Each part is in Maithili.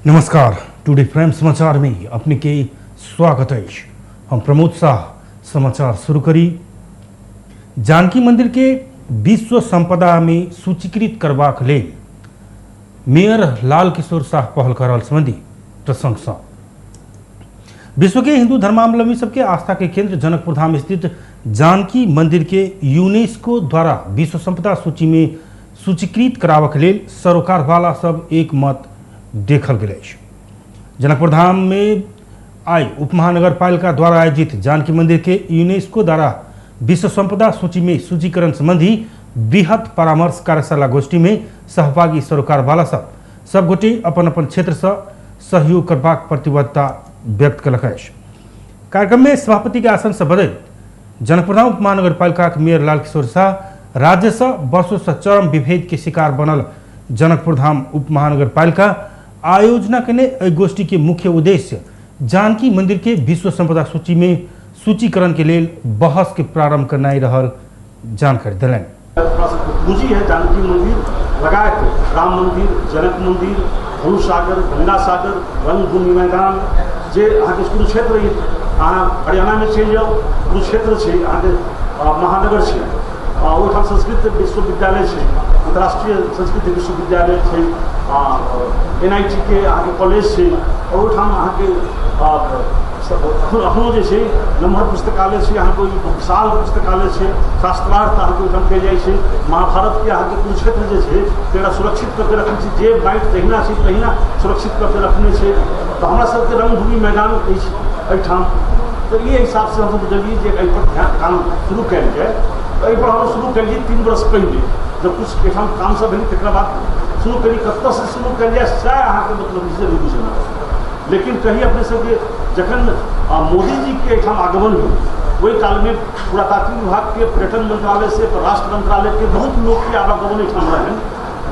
नमस्कार, टुडे प्राइम समाचार में अपने के स्वागत है। हम प्रमोद शाह समाचार शुरू करी। जानकी मंदिर के विश्व संपदा में सूचीकृत करबाक लेल मेयर लाल किशोर शाह पहल कर रहल संबंधी प्रसंग। विश्व के हिंदू धर्मावलंबी सबके आस्था के केंद्र जनकपुर धाम स्थित जानकी मंदिर के यूनेस्को द्वारा विश्व संपदा सूची में सूचीकृत कराबक लेल सरोकार वाला सब एक मत देखल गेल अछि। जनकपुर धाम में आइ उप महानगरपालिका द्वारा आयोजित जानकी मंदिर के यूनेस्को द्वारा विश्व संपदा सूची में सूचीकरण संबंधी बृहत परामर्श कार्यशाला गोष्ठी में सहभागी सरोकार वाला सब सब गोटे अपन अपन क्षेत्र से सहयोग करबाक प्रतिबद्धता व्यक्त कलक अछि। कार्यक्रम में सभापति के आसन से बदलि जनकपुर धाम उप महानगरपालिका के मेयर लालकिशोर शाह राज्य से वर्षों से चरम विभेद के शिकार बनल जनकपुर धाम उप महानगरपालिका आयोजना केने एहि गोष्ठी के मुख्य उद्देश्य जानकी मंदिर के विश्व संपदा सूची में सूचीकरण के लेल बहस के प्रारंभ करनाइ रहल जानकारी देलनि। पूंजी है जानकी मंदिर लगायत राम मंदिर, जनक मंदिर, धनुष सागर, गंगा सागर, रंगभूमि मैदान, जे अहाँके कुरुक्षेत्र, अहाँ हरियाणामे चलि जाउ, कुरुक्षेत्र छै, अहाँके महानगर छै, ओहिठाम संस्कृत विश्वविद्यालय छै, अंतर्राष्ट्रीय संस्कृत विश्वविद्यालय छै, NIT के अहाँके कॉलेज छै, और ओहिठाम अहाँके अखनो जे छै नमहर पुस्तकालय छै, अहाँके विशाल पुस्तकालय छै, शास्त्रार्थ अहाँके ओहिठाम कयल जाइ छै। महाभारतके अहाँके कुरुक्षेत्र जे छै तकरा सुरक्षित कऽ के रखने छै, जे बाइट जहिना छै तहिना सुरक्षित कऽ के रखने छै। तऽ हमरा सबके रंगभूमि मैदान अछि एहिठाम, तऽ ई हिसाबसँ हमसब बुझलियै जे एहिपर ध्यान काम शुरू कयल जाय। तऽ एहिपर हम शुरू केलियै 3 वर्ष पहिले, जब कुछ एहिठाम काम सब भेलै तकरा बाद शुरू केलियै। कतऽसँ शुरू कयल जाय सएह अहाँके मतलब जे नहि बुझल। लेकिन कही अपने सबके जखन मोदी जी के एहिठाम आगमन भेल ओहि कालमे पुरातात्विक विभागके, पर्यटन मंत्रालय से, परराष्ट्र मंत्रालय के बहुत लोकके आवागमन एहिठाम रहनि।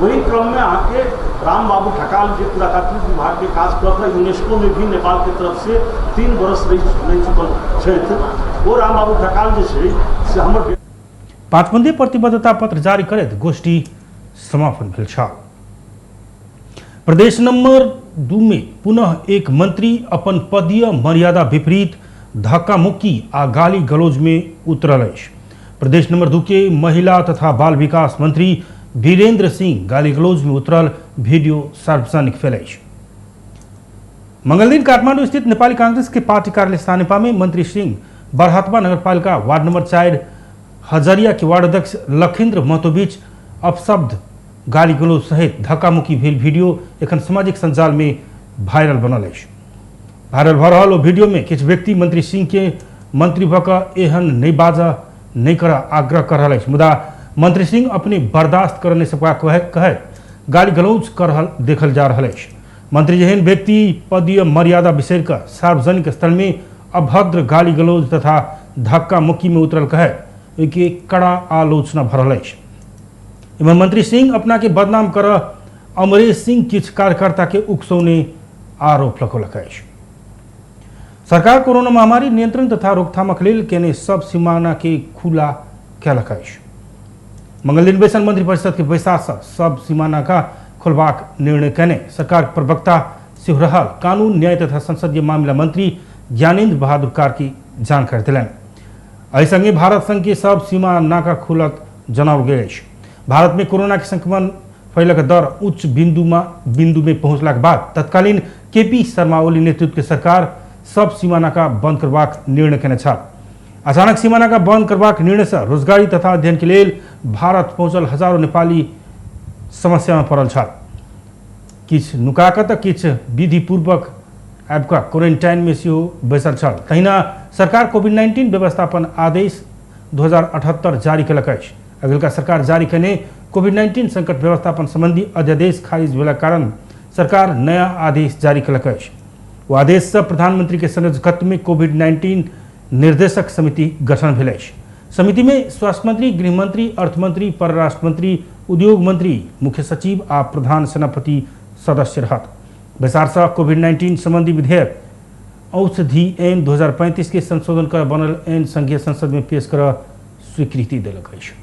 वही क्रममे अहाँके राम बाबू ढकाल जे पुरातात्विक विभाग के काज कऽ कऽ यूनेस्को में भी नेपाल के तरफ से 3 वर्ष रहि चुकल छथि, ओ राम बाबू ढकाल जे छै से हमर 5 बंदी प्रतिबद्धता पत्र जारी करैत गोष्ठी समापन भेल छल। प्रदेश नंबर 2 में पुनः एक मंत्री अपन पदीय मर्यादा विपरीत धक्का मुक्की आ गाली गलौज में उतरल अछि। प्रदेश नंबर 2 के महिला तथा बाल विकास मंत्री वीरेंद्र सिंह गाली गलौज में उतरल वीडियो सार्वजनिक भेल अछि। मंगलदिन काठमांडू स्थित नेपाली कांग्रेस के पार्टी कार्यालय सानेपा में मंत्री सिंह बरहतवा नगरपालिका वार्ड नंबर 4 हजरिया के वार्ड अध्यक्ष लखिंद्र महतो बीच अपशब्द गाली गलौज सहित धक्कामुक्की भेल वीडियो एखन सामाजिक संजाल में वायरल बनल अछि। वायरल भऽ रहल ओ वीडियो में किछु व्यक्ति मंत्री सिंह के मंत्री भऽ कऽ एहन नहि बाजऽ नहि करऽ आग्रह कर रहल अछि, मुदा मंत्री सिंह अपने बर्दाश्त कर नहि सकबाक कहैत गाली गलौज कर रहल देखल जा रहल अछि। मंत्री जेहन व्यक्ति पदीय मर्यादा बिसरि कऽ सार्वजनिक स्थल में अभद्र गाली गलौज तथा धक्का मुक्की में उतरल कहैत ओहिके कड़ा आलोचना भऽ रहल अछि। एम्हर मंत्री सिंह अपना के बदनाम कर अमरेश सिंह किछु कार्यकर्ता के उकसौने आरोप लगौलक अछि। सरकार कोरोना महामारी नियंत्रण तथा रोकथामक लेल केने सब सीमाना के खुला कयलक अछि। मंगलदिन बैसल मंत्रिपरिषद के बैसार से सब सीमाना का खोलबाक निर्णय केने सरकार प्रवक्ता सेहो रहल कानून न्याय तथा संसदीय मामला मंत्री ज्ञानेन्द्र बहादुर कार्की जानकारी देलनि। एहि संगे भारत संघ के सब सीमा नाका खुलत जनाओल गेल अछि। भारत में कोरोना के संक्रमण फैलक दर उच्च बिंदु में पहुंचलाक बाद तत्कालीन केपी शर्मा ओली नेतृत्व के सरकार सब सीमा नाका बंद करबाक निर्णय केने छल। अचानक सीमा नाका बंद करबाक निर्णय से रोजगारी तथा अध्ययन के लेल भारत पहुंचल हजारों नेपाली समस्या में पड़ल छल। किछु नुका कऽ तऽ किछु विधिपूर्वक आबि कऽ क्वारेंटाइन में सेहो बैसल छल। तहिना सरकार कोविड-19 व्यवस्थापन आदेश 2078 जारी केलक अछि। अगिलका सरकार जारी केने कोविड-19 संकट व्यवस्थापन संबंधी अध्यादेश खारिज भेलाक कारण सरकार नया आदेश जारी केलक अछि। ओ आदेश से प्रधानमंत्री के संयोजकत्व में कोविड-19 निर्देशक समिति गठन भेल अछि। समिति में स्वास्थ्य मंत्री, गृह मंत्री, अर्थ मंत्री, परराष्ट्र मंत्री, उद्योग मंत्री, मुख्य सचिव आ प्रधान सेनापति सदस्य रहत। बैसार से कोविड-19 संबंधी विधेयक औषधि ऐन 2035 के संशोधन कर बनल ऐन संघीय संसद में पेश कर स्वीकृति देलक अछि।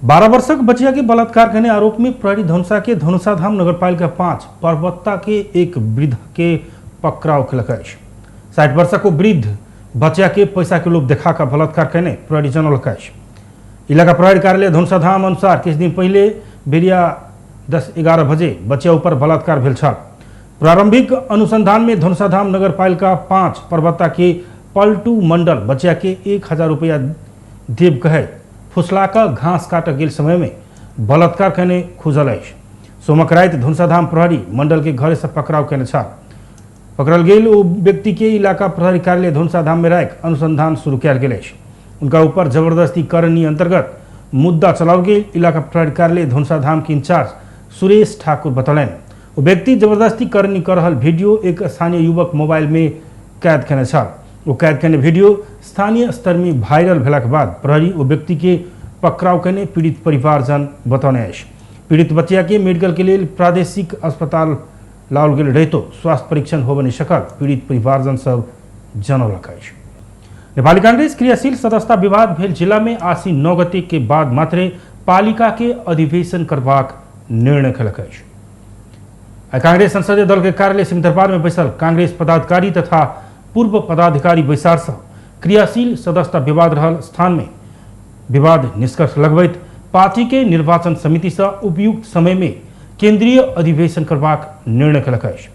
12 वर्षक बचिया के बलात्कार करने आरोप में प्रहरी धनुषा के धनुषाधाम नगरपालिका 5 परबत्ता के एक वृद्ध के पकड़ाव केलक अछि। 60 वर्षक ओ वृद्ध बचिया के पैसा के लोभ देखा कर बलात्कार करने प्रहरी जनौलक अछि। इलाका प्रहरी कार्यालय धनुषाधाम अनुसार किछु दिन पहिले बेरिया 10-11 बजे बचिया ऊपर बलात्कार भेल छल। प्रारंभिक अनुसंधान में धनुषाधाम नगरपालिका 5 परबत्ता के पल्टू मंडल बचिया के 1000 रुपया देव कहे फुसला कऽ घास काटऽ गेल समय में बलात्कार कयने खुजल अछि। सोमक राति धनुषाधाम प्रहरी मंडल के घरे से पकड़ाव कयने छल। पकड़ल गेल ओ व्यक्ति के इलाका प्रहरी कार्यालय धनुषाधाम में राखि अनुसंधान शुरू कयल गेल अछि। उनका ऊपर जबरदस्ती करनी अंतर्गत मुद्दा चलाओल गेल इलाका प्रहरी कार्यालय धनुषाधाम के इंचार्ज सुरेश ठाकुर बतौलनि। ओ व्यक्ति जबरदस्ती करनी कर रहल वीडियो एक स्थानीय युवक मोबाइल में कैद कयने छल। ओ कैद कयने वीडियो स्थानीय स्तर में वायरल भेलाक बाद प्रहरी ओ व्यक्ति के पकड़ाव कयने पीड़ित परिवारजन बतौने अछि। पीड़ित बच्चिया के मेडिकल के लेल प्रादेशिक अस्पताल लाओल गेल रहितो स्वास्थ्य परीक्षण होबय नहि सकल पीड़ित परिवारजन सब जनौलक अछि। नेपाली कांग्रेस क्रियाशील सदस्यता विवाद भेल जिला में आसीन 9 गते के बाद मात्रे पालिका के अधिवेशन करबाक निर्णय केलक अछि। आइ कांग्रेस संसदीय दल के कार्यालय सिंहदरबार में बैसल कांग्रेस पदाधिकारी तथा पूर्व पदाधिकारी बैसार से क्रियाशील सदस्यता विवाद रहल स्थान में विवाद निष्कर्ष लगबैत पार्टी के निर्वाचन समिति से उपयुक्त समय में केंद्रीय अधिवेशन करबाक निर्णय केलक अछि।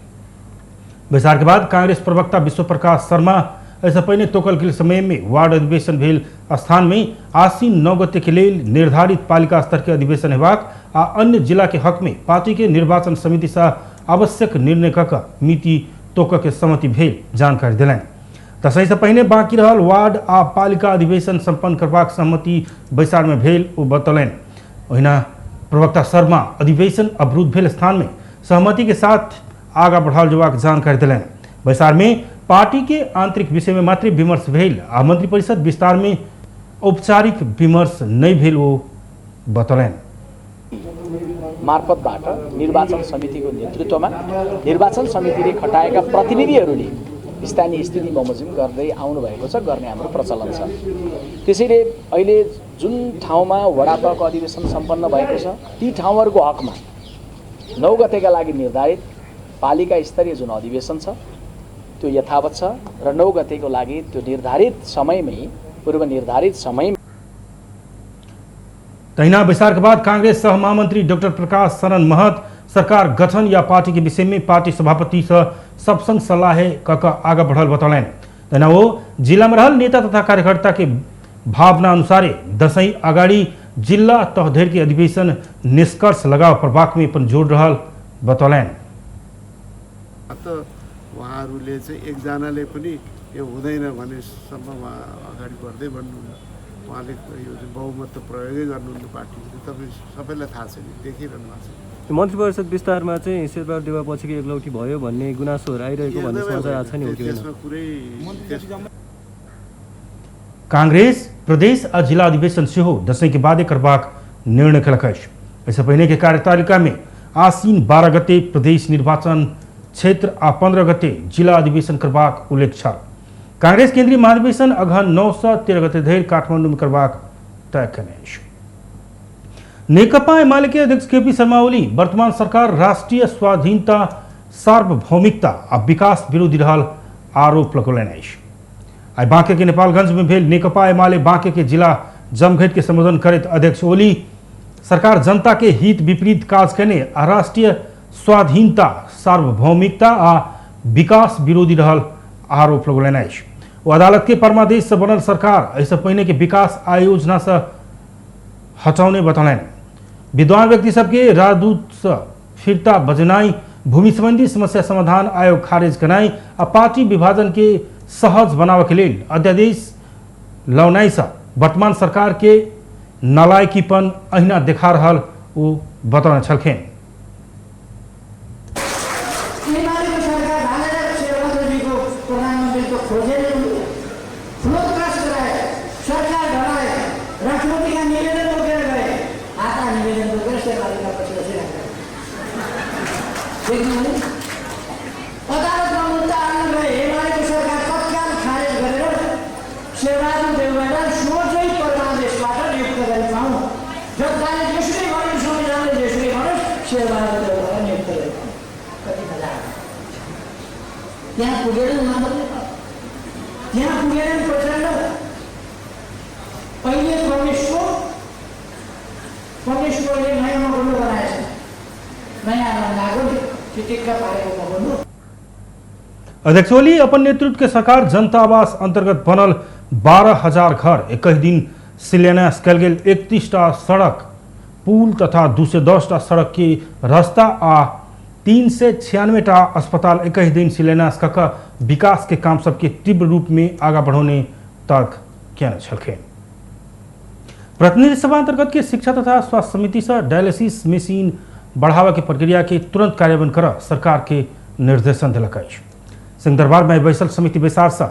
बैसार के बाद कांग्रेस प्रवक्ता विश्व प्रकाश शर्मा एहिसँ पहिने तोकल गेल समय में वार्ड अधिवेशन भेल स्थान में आसीन 9 गते के लेल निर्धारित पालिका स्तर के अधिवेशन हेबाक आ अन्य जिला के हक में पार्टी के निर्वाचन समिति से आवश्यक निर्णय कऽ कऽ मिति तोकऽ के सहमति भेल जानकारी देलनि। दसैँ से पहिने बाकी रहल वार्ड आ पालिका अधिवेशन संपन्न करबाक सहमति बैसार में भेल ओ बतौलनि। ओहिना प्रवक्ता शर्मा अधिवेशन अवरुद्ध भेल स्थान में सहमति के साथ आगा बढ़ाओल जेबाक जानकारी देलनि। बैसार में पार्टी के आंतरिक विषय में मात्र विमर्श भेल आ मंत्रिपरिषद विस्तार में औपचारिक विमर्श नहीं भेल ओ बतौलनि। मार्फतबाट निर्वाचन समितिको नेतृत्वमा निर्वाचन समितिले खटाएका प्रतिनिधिहरूले स्थानीय स्थिति बमोजिम गर्दै आउनुभएको छ, गर्ने हाम्रो प्रचलन छ। त्यसैले अहिले जुन ठाउँमा वडा तहको अधिवेशन सम्पन्न भएको छ ती ठाउँहरूको हकमा 9 गतेका लागि निर्धारित पालिका स्तरीय जुन अधिवेशन छ त्यो यथावत छ र 9 गतेको लागि त्यो निर्धारित समयमै पूर्व निर्धारित समय। तहिना बैसार के बाद कांग्रेस सह महामंत्री डॉक्टर प्रकाश शरण महत सरकार गठन या पार्टी के विषय में पार्टी सभापति से सबसंग सलाह कऽ कऽ आगा बढ़ल बतौलनि। तहिना ओ जिला में रहल नेता तथा कार्यकर्ता के भावना अनुसारे दसैँ अगाडि जिला तह धरि के अधिवेशन निष्कर्ष लगाव पड़बाक में अपन जोड़ रहल बतौलनि। त उहाँहरूले चाहिँ एकजनाले पनि यो हुँदैन भनेसम्म उहाँ अगाडि बढ्दै बढ्नुहुन्न। उहाँले यो चाहिँ बहुमत त प्रयोगै गर्नुहुन्न पार्टीले, तपाईँ सबैलाई थाहा छ नि, देखिरहनु भएको छ। मन्त्रीपरिषद विस्तारमा चाहिँ शेरबहादुर देउवा पछिको एकलौटी भयो भन्ने गुनासोहरू आइरहेको भन्ने समाचार आएको छ नि, हो कि होइन? त्यसमा कुरै कांग्रेस प्रदेश आ जिला अधिवेशन सेहो दसैँ के बादे करबाक निर्णय केलक अछि। एहिसँ पहिने के कार्यतालिका में आसीन 12 गते प्रदेश निर्वाचन क्षेत्र आ 15 गते जिला अधिवेशन करबाक उल्लेख छल। कांग्रेस केंद्रीय महाधिवेशन अगहन 9 से 13 गते धरि काठमांडू में करबाक तय केने अछि। नेकपा एमाले के अध्यक्ष केपी शर्मा ओली वर्तमान सरकार राष्ट्रिय स्वाधीनता सार्वभौमिकता आ विकास विरोधी रहल आरोप लगौलनि अछि। आइ बांके के नेपालगंज में भेल नेकपा एमाले बांके के जिला जमघट के संबोधन करैत अध्यक्ष ओली सरकार जनता के हित विपरीत काज केने आ राष्ट्रिय स्वाधीनता सार्वभौमिकता आ विकास विरोधी रहल आरोप लगौलनि अछि। ओ अदालत के परमादेश से बनल सरकार एहिसँ पहिने के विकास आयोजना से हटौने बतौलनि। विद्वान व्यक्ति सबके राजदूत से फिरता बजनाई, भूमि संबंधी समस्या समाधान आयोग खारिज कराई आ पार्टी विभाजन के सहज बनावे के लेल अध्यादेश लौनाई से वर्तमान सरकार के नालायकीपन अहिना देखा रहल ओ बतौने छलखिन। शेरबहादुर देउवालाई सोझै परमादेशबाट नियुक्त गरेका हौँ। त्यहाँ पुगेर माधव, त्यहाँ पुगेर प्रचण्ड, अहिले परमेश्वर, परमेश्वरले नयाँ मगर्नु बनाएछ, नयाँ रङ्गाको चिटिक्क पारेको मगर्नु। अध्यक्ष ओली अपन नेतृत्व के सरकार जनता आवास अंतर्गत बनल 12,000 घर 21 दिन शिलान्यास कयल गेल 31टा सड़क पुल तथा 210टा सड़क के रास्ता आ 396टा अस्पताल 21 दिन शिलान्यास कऽ कऽ विकास के काम सबके तीव्र रूप में आगा बढ़ौने तर्क केने छलखिन। प्रतिनिधि सभा अंतर्गत के शिक्षा तथा स्वास्थ्य समिति से डायलिसिस मशीन बढ़ावा के प्रक्रिया के तुरंत कार्यान्वयन कर सरकार के निर्देशन दिलक अछि। सिंहदरबार में बैसल समिति बैसार से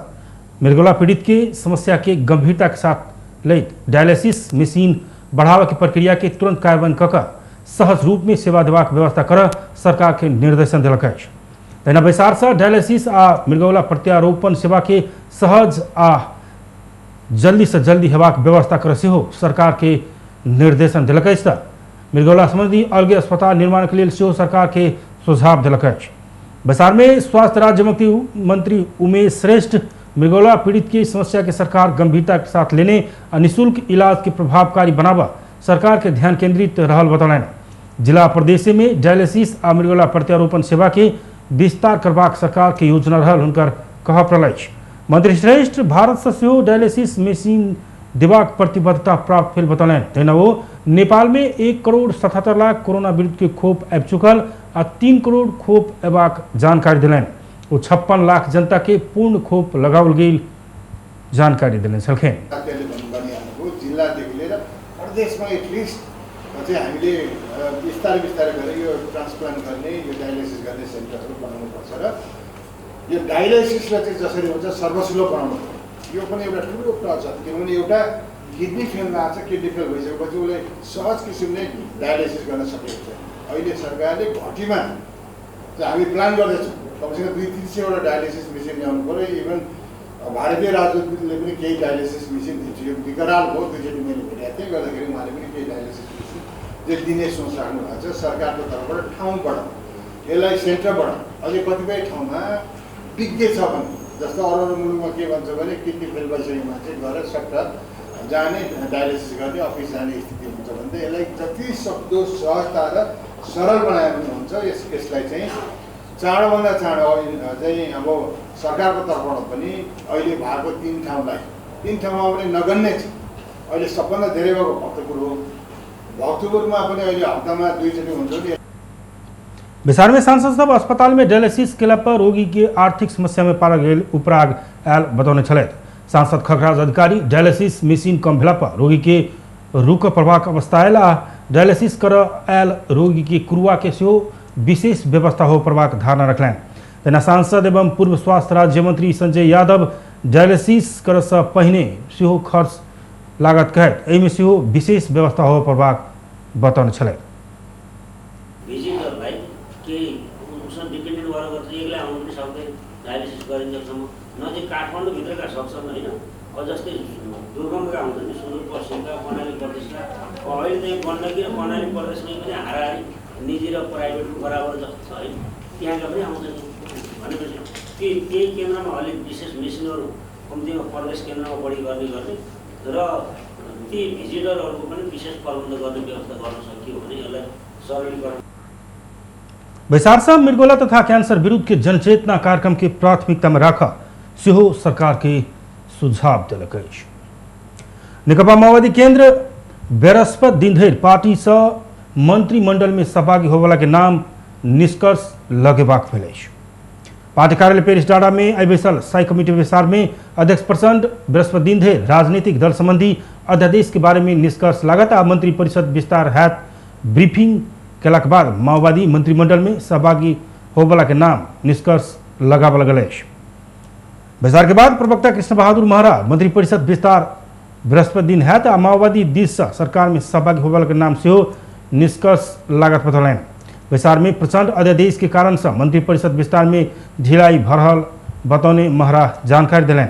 मृगौला पीड़ित के समस्या के गंभीरता के साथ लैत डायलिसिस मशीन बढ़ावा के प्रक्रिया के तुरंत कार्यान्वयन कऽ कऽ सहज रूप में सेवा देबाक व्यवस्था कर सरकार के निर्देशन दिलक अछि। तहिना बैसार से डायलिसिस आ मृगौला प्रत्यारोपण सेवा के सहज आ जल्दी से जल्दी हेबाक व्यवस्था कर सेहो सरकार के निर्देशन दिलक अछि। त मृगौला संबंधी अलगे अस्पताल निर्माण के लेल सेहो सरकार के सुझाव दिलक अछि। बैसार में स्वास्थ्य राज्य मंत्री उमेश श्रेष्ठ मृगौला पीड़ित के समस्या के सरकार गंभीरता के साथ लेने आ निःशुल्क इलाज के प्रभावकारी बनावा सरकार के ध्यान केंद्रित रहल बतौलनि। जिला प्रदेश में डायलिसिस आ मृगौला प्रत्यारोपण सेवा के विस्तार करबाक सरकार के योजना रहल हुनकर कहब पड़ल अछि। मंत्री श्रेष्ठ भारत से सेहो डायलिसिस मशीन देबाक प्रतिबद्धता प्राप्त भेल बतौलनि। तहिना ओ नेपाल में 1,77,00,000 कोरोना विरुद्ध के खोप आबि चुकल आ 3 करोड़ खोप अयबाक जानकारी देलनि। ओ 56 लाख जनता के पूर्ण खोप लगाओल गेल जानकारी देने छलखिन। जिल्लादेखि लिएर प्रदेशमा एटलिस्ट चाहिँ हामीले बिस्तारै बिस्तारै गरेर यो ट्रान्सप्लान्ट गर्ने, यो डायलिसिस गर्ने सेन्टरहरू बनाउनुपर्छ र यो डायलिसिसलाई चाहिँ जसरी हुन्छ सर्वसुलभ बनाउनु पर्छ। यो पनि एउटा ठुलो टच छ, किनभने एउटा किडनी फेल भएको छ, किडनी फेल भइसकेपछि उसले सहज किसिमले डायलिसिस गर्न सकेको छ। अहिले सरकारले घटीमा चाहिँ हामी प्लान गर्दैछौँ, कमसेकम 200-300वटा डायलिसिस मेसिन ल्याउनु पऱ्यो। इभन भारतीय राजदूतले पनि केही डायलिसिस मेसिन दिन्छु, यो विकराल भयो, दुईचोटि मैले भेटेको थिएँ, गर्दाखेरि उहाँले पनि केही डायलिसिस मेसिन चाहिँ दिने सोच राख्नु भएको छ। सरकारको तर्फबाट ठाउँबाट यसलाई सेन्टरबाट अझै कतिपय ठाउँमा विज्ञ छ भने जस्तो अरू अरू मुलुकमा के भन्छ भने किडनी फेल भइसकेको मान्छे गएर सट्ट जाने डायलिसिस गर्ने अफिस जाने स्थिति हुन्छ भने त यसलाई जति सक्दो सहजता र सरल बनायो भने हुन्छ। यसलाई चाहिँ चाँडोभन्दा चाँडो चाहिँ अब सरकारको तर्फबाट पनि अहिले भएको 3 ठाउँलाई 3 ठाउँमा पनि नगन्य छ। अहिले सबभन्दा धेरै भएको भक्तपुर हो, भक्तपुरमा पनि अहिले हप्तामा 2 चोटि हुन्छ नि। बिहार में सांसद सब अस्पताल में डायलिसिस केला पर रोगी के आर्थिक समस्या में पारल गेल उपराग आयल बतौने छलथि। सांसद खगराज अधिकारी डायलिसिस मशीन कम भेला पर रोगी के रुक पड़बाक अवस्था आयल आ डायलिसिस कर आयल रोगी के कुरुआ के सेहो विशेष व्यवस्था हो पड़बाक धारणा रखलनि। तहिना सांसद एवं पूर्व स्वास्थ्य राज्य मंत्री संजय यादव डायलिसिस करसँ पहिने सेहो खर्च लागत कहैत एहिमे सेहो विशेष व्यवस्था हो पड़बाक बतौने छलथि। केही उसँग डिपेन्डेन्ट भएर गर्छ, एक्लै आउनु पनि सक्दैन डायलिसिस गरिन्जेलसम्म। नजिक काठमाडौँभित्रका सक्छन् होइन, अब जस्तै दुर्गमका हुन्छ नि सुदूरपश्चिमका, कर्णाली प्रदेशका, अहिले चाहिँ गण्डकी र कर्णाली प्रदेशमै पनि हाराहारी निजी र प्राइभेटको बराबर जस्तो छ होइन, त्यहाँका पनि आउँछन्। भनेपछि ती त्यही केन्द्रमा अलिक विशेष मेसिनहरू कम्तीमा प्रदेश केन्द्रमा बढी गर्ने र ती भिजिटरहरूको पनि विशेष प्रबन्ध गर्ने व्यवस्था गर्न सकियो भने यसलाई सरलीकरण। बैसार से मृगौला तथा कैंसर विरुद्ध के जनचेतना कार्यक्रम के प्राथमिकता में राखा सेहो सरकार के सुझाव दिलक अछि। नेकपा माओवादी केंद्र बृहस्पति दिन धरि पार्टी से मंत्रिमंडल में सहभागी होवला के नाम निष्कर्ष लगेबाक भेल अछि। पार्टी कार्यालय पेरिस डाँडा में आइ बैसल स्थायी कमिटी बैसार में अध्यक्ष प्रचंड बृहस्पति दिन धरि राजनीतिक दल संबंधी अध्यादेश के बारे में निष्कर्ष लागत आ मंत्री परिषद विस्तार हैत ब्रीफिंग केलाक बाद माओवादी मंत्रिमंडल में सहभागी होवला के नाम निष्कर्ष लगावल गेल अछि। बैसार के बाद प्रवक्ता कृष्ण बहादुर महरा मंत्रिपरिषद विस्तार बृहस्पति दिन हैत आ माओवादी दिस से सरकार में सहभागी होवला के नाम सेहो निष्कर्ष लागत बतौलनि। बैसार में प्रचंड अध्यादेश के कारण से मंत्रिपरिषद विस्तार में ढिलाई भरल बतौने महरा जानकारी दिलनि।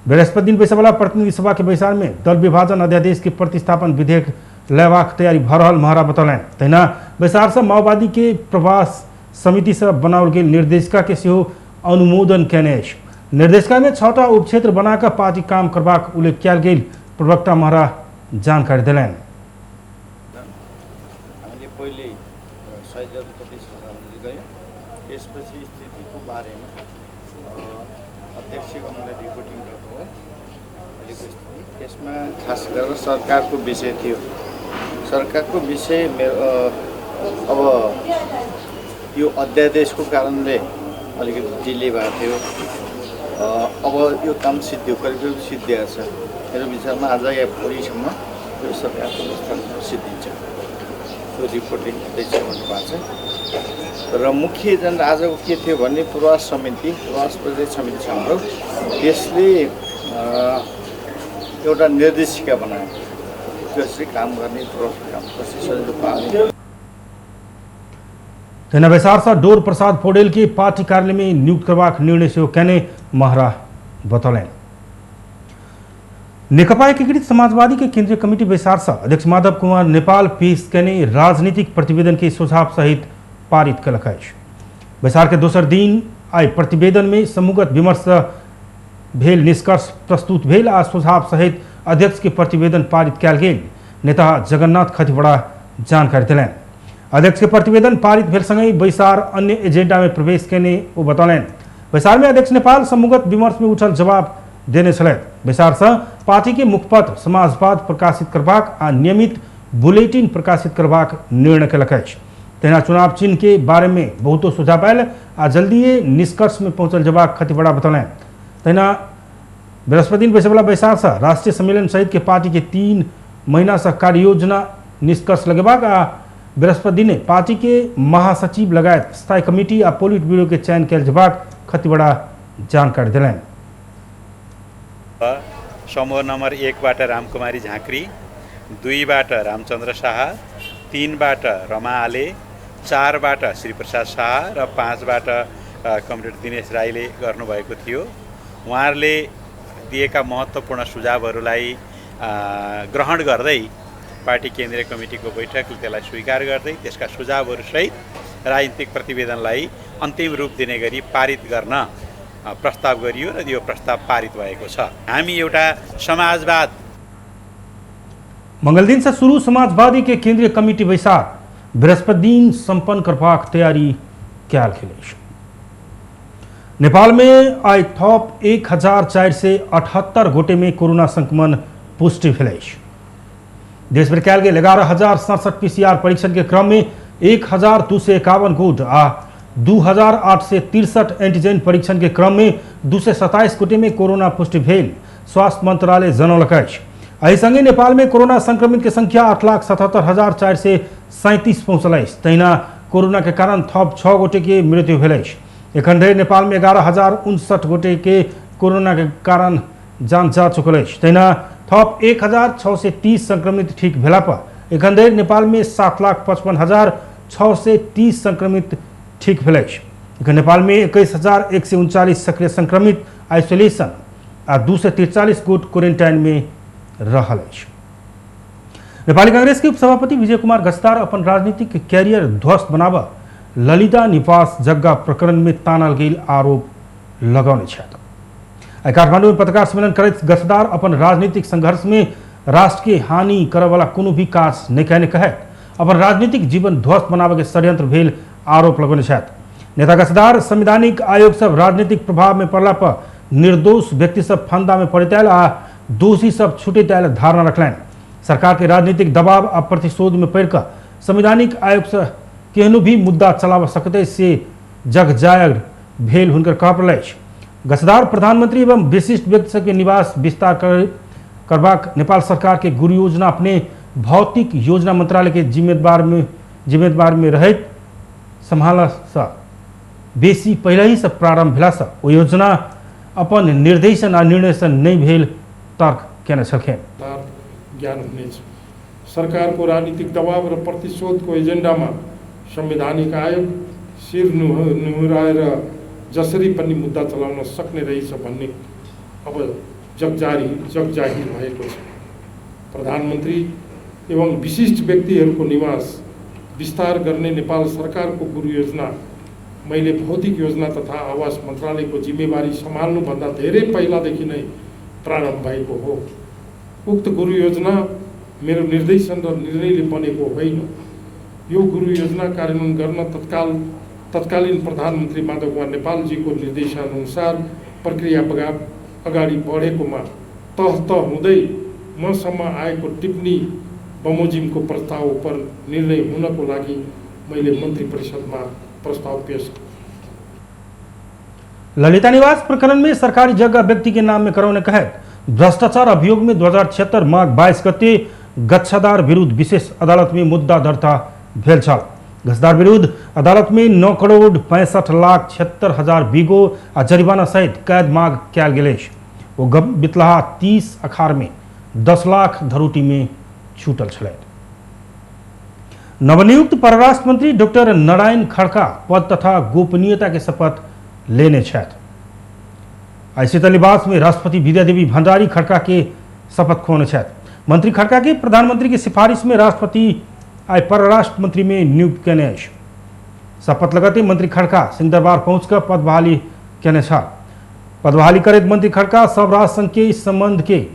बृहस्पति दिन बैसवला प्रतिनिधि सभा के बैसार में दल विभाजन अध्यादेश के प्रतिस्थापन विधेयक लेबाक तैयारी भऽ रहल महरा बतौलनि। तहिना बैसार से माओवादी के प्रवास समिति से बनाओल गेल निर्देशिका के सेहो अनुमोदन केने अछि। निर्देशिका में 6टा उपक्षेत्र बनाकर पार्टी काम करबाक उल्लेख कयल गेल प्रवक्ता महरा जानकारी देलनि। हामीले पहिले शहीदहरूप्रति श्रद्धाञ्जली गयौँ, त्यसपछि स्थितिको बारेमा अध्यक्षगणलाई रिपोर्टिङ गर्नुभयो अहिलेको स्थिति। त्यसमा खास गरेर सरकारको विषय थियो। सरकारको विषय मेरो अब यो अध्यादेशको कारणले अलिकति डिले भएको थियो। अब यो काम सिद्धियो, करिब करिब सिद्धिएको छ। मेरो विचारमा आज या भोलिसम्म यो सरकारको व्यवस्था सिद्धिन्छ, त्यो रिपोर्टिङ हुँदैछ भन्नुभएको छ। र मुख्य एजेन्डा आजको के थियो भने प्रवास समिति, प्रवास प्रदेश समिति छ हाम्रो, त्यसले एउटा निर्देशिका बनायो कसरी काम गर्ने, प्रवासको काम कसरी सजिलो पार्ने। तहिना बैसार से डोर प्रसाद पौडेल के पार्टी कार्यालय में नियुक्त करबाक निर्णय सेहो केने महरा बतौलनि। नेकपा एकीकृत समाजवादी के केंद्रीय कमिटी बैसार से अध्यक्ष माधव कुमार नेपाल पेश केने राजनीतिक प्रतिवेदन के सुझाव सहित पारित कयलक अछि। बैसार के दोसर दिन आइ प्रतिवेदन में समूहगत विमर्श भेल निष्कर्ष प्रस्तुत भेल आ सुझाव सहित अध्यक्ष के प्रतिवेदन पारित कयल गेल नेता जगन्नाथ खतिवड़ा जानकारी देलनि। अध्यक्ष के प्रतिवेदन पारित भेल संगहि बैसार अन्य एजेंडा में प्रवेश केने ओ बतौलनि। बैसार में अध्यक्ष नेपाल समूहगत विमर्श में उठल जवाब देने छलथि। बैसार से पार्टी के मुखपत्र समाजवाद प्रकाशित करबाक आ नियमित बुलेटिन प्रकाशित करबाक निर्णय कयलक अछि। तहिना चुनाव चिन्ह के बारे में बहुतो सुझाव आयल आ जल्दिए निष्कर्ष में पहुंचल जबाक खतिवड़ा बतौलनि। तहिना बृहस्पति दिन बैसयवला बैसार से राष्ट्रीय सम्मेलन सहित के पार्टी के 3 महीना से कार्ययोजना निष्कर्ष लगेबाक आ बृहस्पति दिन पार्टी के महासचिव लगायत स्थायी कमिटी आ पोलिट ब्यूरो के चयन कयल जबाक खतिवड़ा जानकारी देलनि। समूह नम्बर 1बाट रामकुमारी झाँक्री, 2बाट रामचन्द्र शाह, 3बाट रमा आले, 4बाट श्रीप्रसाद शाह र 5बाट कमरेड दिनेश राईले गर्नुभएको थियो। उहाँहरूले दिएका महत्त्वपूर्ण सुझावहरूलाई ग्रहण गर्दै पार्टी केन्द्रीय कमिटीको बैठकले त्यसलाई स्वीकार गर्दै त्यसका सुझावहरूसहित राजनीतिक प्रतिवेदनलाई अन्तिम रूप दिने गरी पारित गर्न प्रस्ताव गरियो र यो प्रस्ताव पारित भएको छ। हामी एउटा समाजवाद। मंगल दिन से शुरू समाजवादी के केंद्रीय कमिटी बैसार बृहस्पति दिन संपन्न करबाक तैयारी कयल गेल अछि। नेपाल में आइ थप 1478 गोटे में कोरोना संक्रमण पुष्टि भेल अछि। देशभर कयल गेल 11,067 पीसीआर परीक्षण के क्रम में 1,251 गोट आ 2,863 एंटीजन परीक्षण के क्रम में 227 गोटे में कोरोना पुष्टि भेल स्वास्थ्य मंत्रालय जनौलक अछि। एहि संगे नेपाल में कोरोना संक्रमित के संख्या 8,77,437 पहुँचल अछि। तहिना कोरोना के कारण थप 6 गोटे के मृत्यु भेल अछि। एखन धरि नेपाल में 11,059 गोटे के कोरोना के कारण जान जा चुकल अछि। तहिना थप 1,630 संक्रमित ठीक भेला पर एखन धरि नेपाल में 7,55,630 संक्रमित ठीक भेल अछि। एखन नेपाल में 21,139 सक्रिय संक्रमित आइसोलेशन आ 243 गोट क्वारेंटाइन में रहल अछि। नेपाली कांग्रेस के उपसभापति विजय कुमार गच्छदार अपन राजनीतिक कैरियर ध्वस्त बनाब ललिता निवास जग्गा प्रकरण में तानल गेल आरोप लगौने छथि। आइ काठमांडू में पत्रकार सम्मेलन करैत गच्छदार अपन राजनीतिक संघर्ष में राष्ट्र के हानि करऽवला कोनो भी काज नहि कयने कहैत अपन राजनीतिक जीवन ध्वस्त बनाबऽ के षड्यंत्र भेल आरोप लगौने छथि। नेता गच्छदार संवैधानिक आयोग सब राजनीतिक प्रभाव में पड़ला पर निर्दोष व्यक्ति सब फंदा में पड़ैत आयल आ दोषी सब छूटैत आयल धारणा रखलनि। सरकार के राजनीतिक दबाव आ प्रतिशोध में पड़िकऽ संवैधानिक आयोग से केहनो भी मुद्दा चलाबऽ सकतै से जग जायर भेल हुनकर कहब पड़ल अछि। गच्छदार प्रधानमंत्री एवं विशिष्ट व्यक्ति सबके निवास विस्तार करबाक नेपाल सरकार के गुरु योजना अपने भौतिक योजना मंत्रालय के जिम्मेदार में रहैत सम्हालसँ बेसी पहिलहिसँ प्रारंभ भेलासँ ओ योजना अपन निर्देशन आ निर्णयसँ नहि भेल तर्क केने छलखिन। ज्ञान हुनेछ। सरकारको राजनीतिक दबाव र प्रतिशोधको एजेन्डामा संवैधानिक आयोग शिर नुहुराएर जसरी पनि मुद्दा चलाउन सक्ने रहेछ भन्ने अब जगजाहिर भएको छ। प्रधानमन्त्री एवं विशिष्ट व्यक्तिहरूको निवास विस्तार गर्ने नेपाल सरकारको गुरु योजना मैले भौतिक योजना तथा आवास मन्त्रालयको जिम्मेवारी सम्हाल्नुभन्दा धेरै पहिलादेखि नै प्रारम्भ भएको हो। उक्त गुरु योजना मेरो निर्देशन र निर्णयले बनेको होइन। यो गुरु योजना कार्यान्वयन गर्न तत्कालीन प्रधानमन्त्री माधव कुमार नेपालजीको निर्देशानुसार प्रक्रिया अगाडि बढेकोमा तह तह हुँदै मसम्म आएको टिप्पणी बमोजिमको प्रस्ताव उप निर्णय हुनको लागि मैले मन्त्री परिषदमा प्रस्ताव पेश। ललिता निवास प्रकरण में सरकारी जगह व्यक्ति के नाम में करौने कहत भ्रष्टाचार अभियोग में 2076 माघ 22 गते गच्छादार विरुद्ध विशेष अदालत में मुद्दा दर्ता भेल छल। गच्छदार विरुद्ध अदालत में 9,65,76,000 बीगो आ जरिमाना सहित कैद मांग कयल गेल अछि। ओ बितलाहा 30 अखार में 10 लाख धरोटी में छूटल छलथि। नवनियुक्त परराष्ट्र मंत्री डॉक्टर नारायण खड़का पद तथा गोपनीयता के शपथ लेने छथि। आइ शीतल निवास में राष्ट्रपति विद्यादेवी भंडारी खड़का के शपथ खुऔने छथि। मंत्री खड़का के प्रधानमंत्री के सिफारिश में राष्ट्रपति आइ परराष्ट्र मंत्री में नियुक्त केने अछि। शपथ लगते मंत्री खड़का सिंहदरबार पहुंचकर पद बहाली केने छल। पद बहाली करैत मंत्री खड़का सब राष्ट्र संघ के संबंध के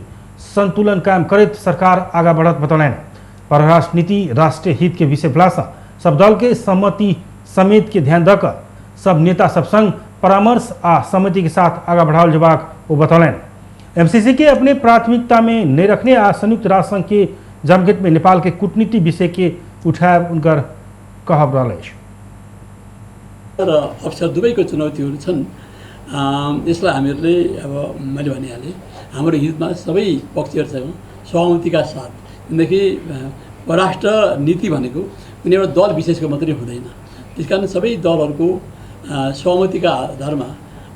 संतुलन कायम करैत सरकार आगा बढ़त बतौलनि। परराष्ट्र नीति राष्ट्रीय हित के विषय भेलासँ सब दल के सहमति समेत के ध्यान दऽ सब नेता सब संग परामर्श आ सहमति के साथ आगा बढ़ाओल जेबाक ओ बतौलनि। एमसीसी के अपने प्राथमिकता में नहीं रखने आ संयुक्त राष्ट्र संघ के जमघट में नेपाल के कूटनीति विषय के उठायब उनकर कहब रहल अछि। र अवसर दुवैको चुनौतीहरू छन्। यसलाई हामीहरूले अब मैले भनिहालेँ, हाम्रो हितमा सबै पक्षहरूसँग सहमतिका साथ, किनकि परराष्ट्र नीति भनेको कुनै एउटा दल विशेषको मात्रै हुँदैन। त्यसकारण सबै दलहरूको सहमतिका आधारमा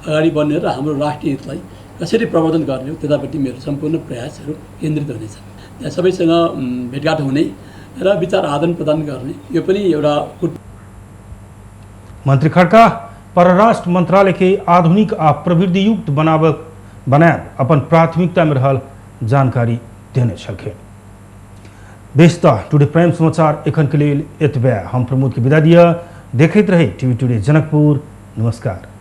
अगाडि बढ्ने र हाम्रो राष्ट्रिय हितलाई कसरी प्रवर्धन गर्ने हो त्यतापट्टि मेरो सम्पूर्ण प्रयासहरू केन्द्रित हुनेछ। त्यहाँ सबैसँग भेटघाट हुने र विचार आदान प्रदान गर्ने यो पनि एउटा। मंत्री खड़का परराष्ट्र मंत्रालय के आधुनिक आ प्रवृत्तियुक्त बनायब अपन प्राथमिकता में रहल जानकारी देने छलखिन। बेस त टुडे प्राइम समाचार एखन के लेल एतबे। हम प्रमोद के विदा दिया। देखैत रहे टीवी टुडे जनकपुर। नमस्कार।